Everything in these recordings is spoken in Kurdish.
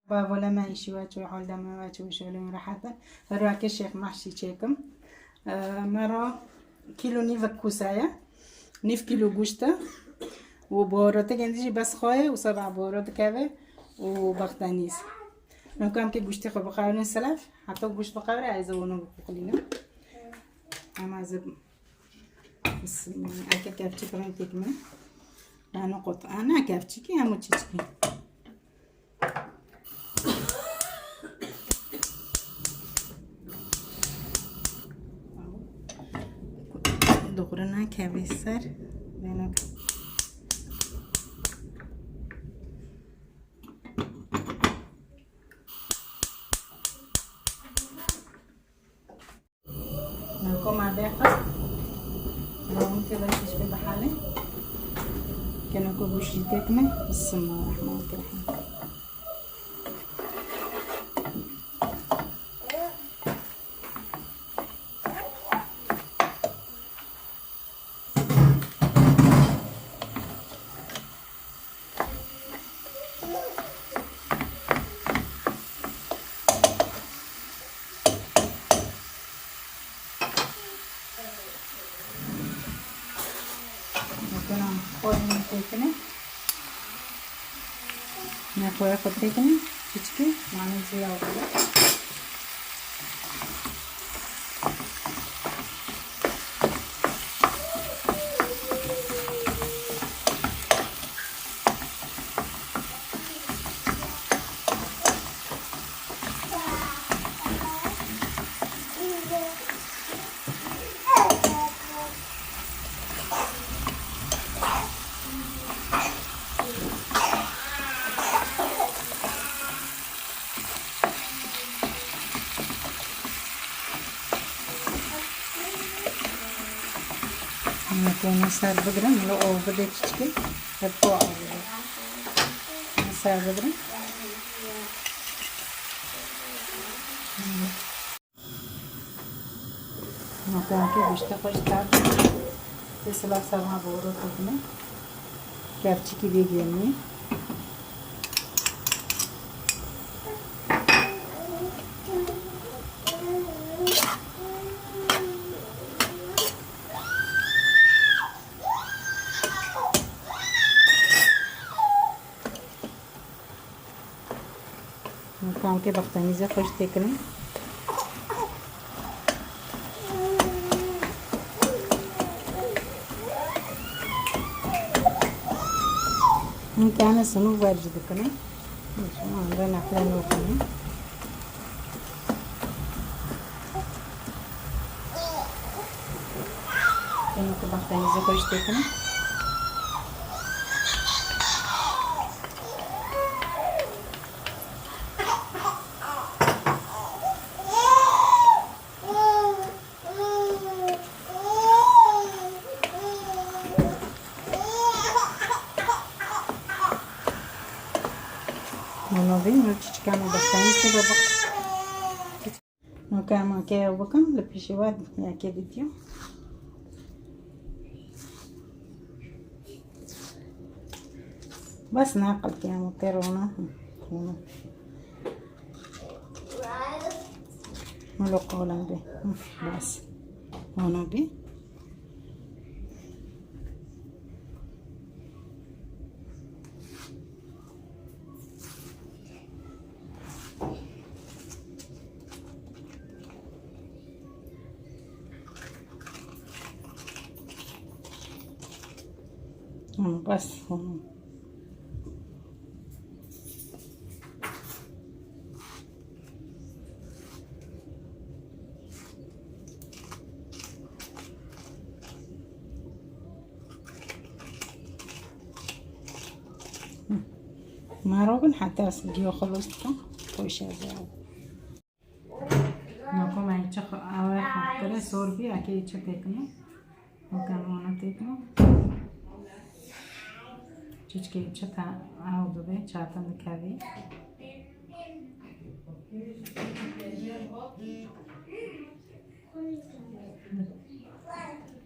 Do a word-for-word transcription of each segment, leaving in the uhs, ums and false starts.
Bavole me, îşî we çi, hol de me we çi, şolê me rehet e. Her weke Şêx Mehşî çêkim. E, me re kîlo nîvek kûse ye. Nîv kîlo goşt e. Û baharatê gêndî jî bes xwe ye û seba baharat dikeve û baxtenîz. Nokam ke goştê xwe biqewirîn selef, heta goşt biqewire ez ê wino biqoqilînim. Ama ez ê Bismillah. Eke kevçik reng têkime. Nano qot. Ana kevçikî hemû çiçikî. Doğru nakeve ser. Denek. Nako ma bêxist. Lewm ke bes tişkî bihalê. Ke nako goşt jî têkime. Bismillahirrahmanirrahim. Nêkena xwe têkine. Nêxwe xwe têkine. Piçkî, mane zî ya xwe. Nêkena ser bigirin, li av bide çiçikê, hep ku av bide. Ser bigirin. Nêkena ke goştê xwe jî tart. Tê silav serma boro têkine. Kevçikî vê gemî. Kankê baxtenîzê xweş têkirin. Hûn kane sinû ver jî dikine. Şima anda nexle nokine. Eno ki baxtenîzê xweş têkine. Mano bî, no çiçikan û bestenî sê bebix. Noka em eke ew bikin, li pêşî we yekê vîdeo. Bes ne qilkê em û tê rona. Hûn. Hûn lo qolan bê. Bes. Hûn bî. Bes. Mero bin heta giyo xelos dikim. Xweş e. Nako me çi xwe awe xwe kire sor bî, eke çi têkine. Okan wana têkine. Çiçkê çi te ew dibê, çatin dikevî.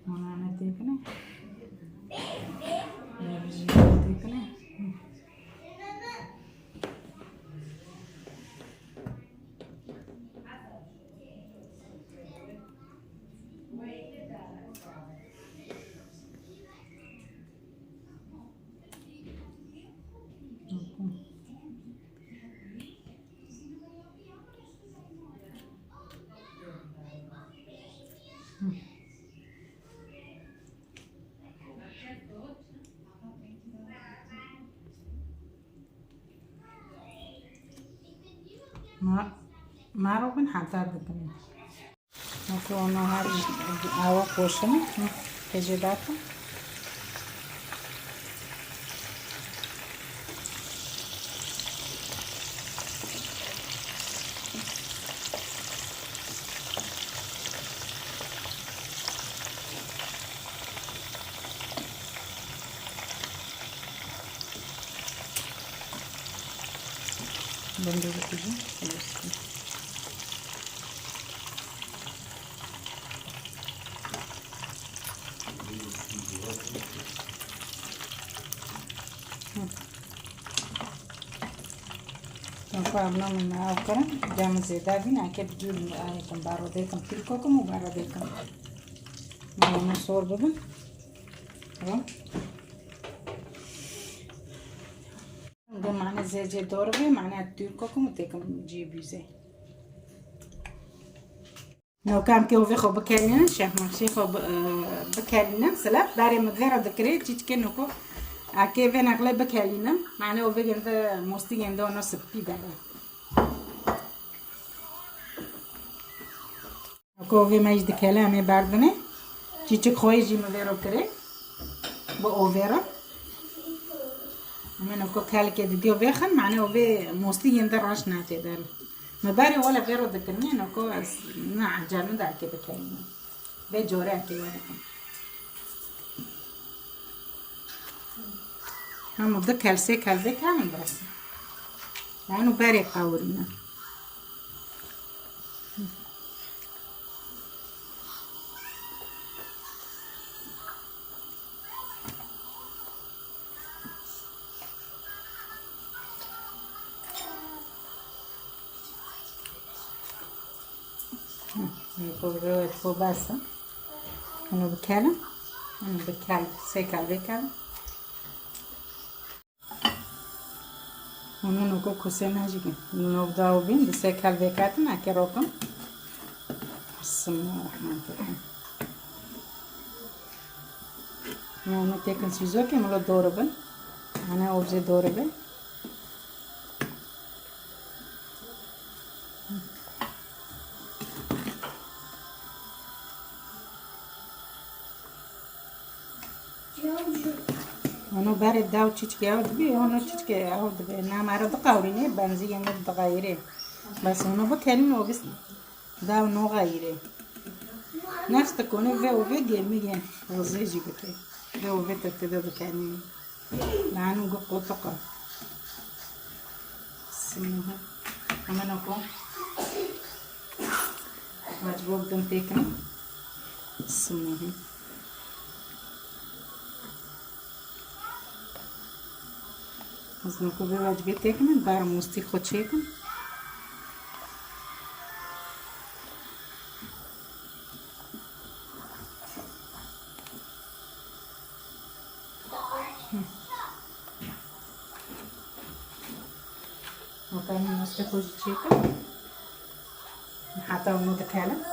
Wana ne têkine? Ne bijî têkine? Ma, maro bin heta dikine. Weke ona her awa poşin, hı, hêjê dakim. Bindir dikujim. Hı. Tamam, bunu ew kirin, cem zêde bîn, eke bi cûr, eke barodê kim, pîrko kim û barodê kim. Bunu sor bibin. Tamam. Û mane zêcê dor bê, mane tûrko kim û têkim cî bîzê. Nokam ke ovê xwe bikelînin, şehmaşê xwe bi-, e, bikelînin, sila berê min vê re dikirê, çîçikê noko akê vê nexlê bikelînin. Mane ovê gende mostî gende ona sipî bere. Ko ovê me jî dikele, em ê berdinê. Çîçik xweyî jî min vê ro kirê. Bi ovê re. Em ê noko kelkê didî ovê xin, mane ovê mostî yên de reş nate der. Me berê wele vê ro dikirinê, noko ez ne ecel min de eke bikerînim. Vê corê eke we dikim. Hemû di kel, sê kel vê kel min bes. Yanû berê qewirîne. Hı, bu, bu, bu bes. Bunu bir kere. Bunu bir kere. Seker bir kere. Hûn noko kusê me jî nû da û bîn, di sê kel vêketin, eke rokim. Bismillahirrahmanirrahim. Nû têkin sîzokê, min lo doribin. Ane ovzê doribin. Ono berê daw çiçkê ew dibê, ono çiçkê ew dibê. Na mara diqawrînê, benzî yeme diqayirê. Bes ono bikelîn o gis daw no qayirê. Nefs dikone ve û ve germî ye. Rizê jî bike. Ve û ve te tede dikelîn. Nanu gu qotiqa. Simiha. Hemen oku. Mecbur bidin têkin. Simiha. Ez noko vê wecibê têkin, bar mostî xwe çêkin. Nokayê mostê xwe jî çêkin. Heta hûn dikelin.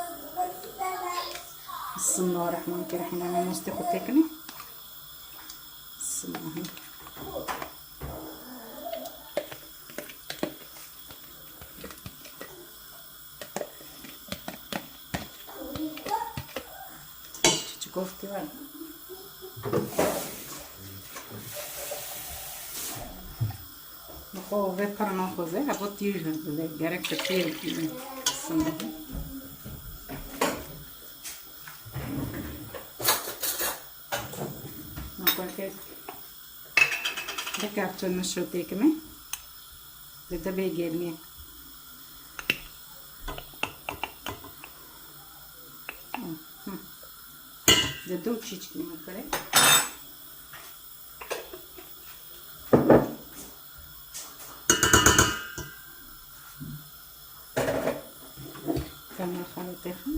Bismillahirrahmanirrahim. Em mostê xwe têkinê. Bismillah. Çiçikof kivan. Xwe vê pir naxwaze, hebo tîr ve, gerek te tîr sinde. Naxwaze. Kevçe min şo têkime. Dide bê germiyê. Hı. Dide û çîçikî min kire. Tamam, xalê têxin.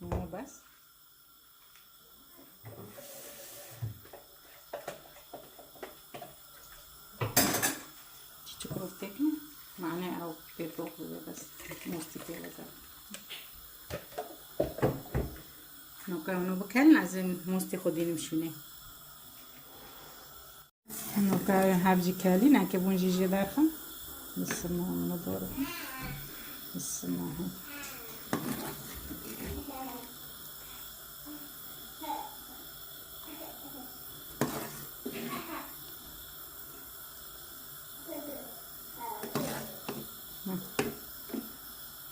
Tamam, bes. Çiçik rûv têkin, mane ew pê dox bibe bes. Mostî pê veke. Noka hûn bikelin, ez ê mostî xwe dînim şûnê. Noka hev jî kelî, neke bûn jî jê derxin. Bismillah, min dor. Bismillah. Hı.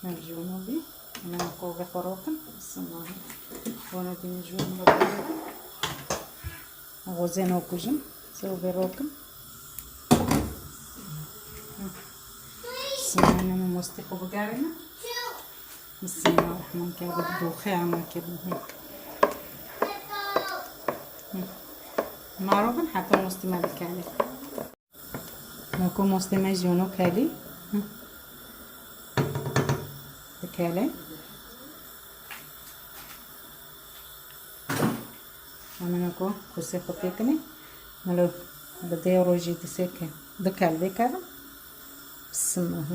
Ev jî wino bî. Hemen ko vexwe rokin. Bismillah. Wino bî jû min rokin. Xozên o kujim. Sê û vê rokin. Hı. Bismillah, hemen mostî xwe bigerîne. Bismillah rahman rahim. Doxê ama kebin. Hı. Hı. Maro bin heta mostî me bikelê. Noko mostê me jî yono kelî. Hı. Dikele. Em noko kusê xwe têkinê. Melo bi dê rojî disê ke dikel vê kevin. Bismillah.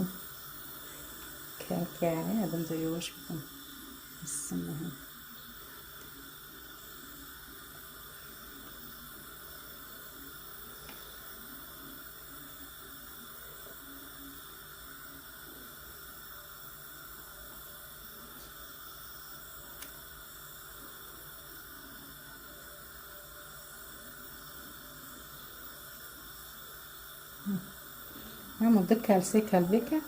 Kel kevin, edim de yavaş bikim. Bismillah. Hema du kel, sê kel bike,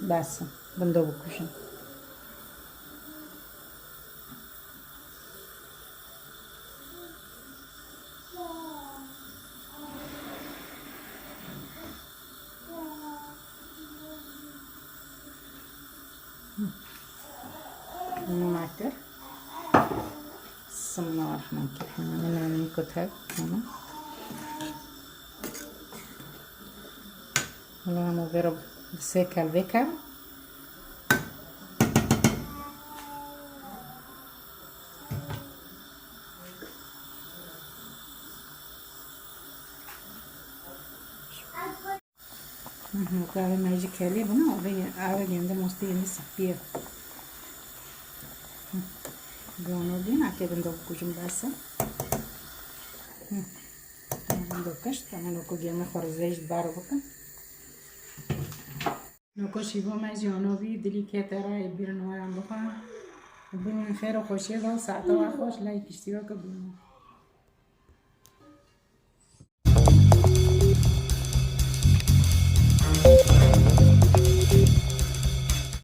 bes in. Bindo bikujin. Hûn me kir. Bismillah rahman rahim. Min nîko tev. Hûn. Hûn hemû vê re bi sê kel vê kel. Hı hı, kahve me jî kelê bûne, avê, avê gende mostê yende sipiye. Hı. Gono dîn, ake bindo bikujim bes e. Hı. Bindo kişt, hemen oku geme xwe rizeyî ji bar bikin. Noko şîvo me jî ono bî, dilî kete ra ê bîr nuwayan bixwe. Bimînin xêr û xweşiyê de û saete we xweş, layk kiştî weke bimînin.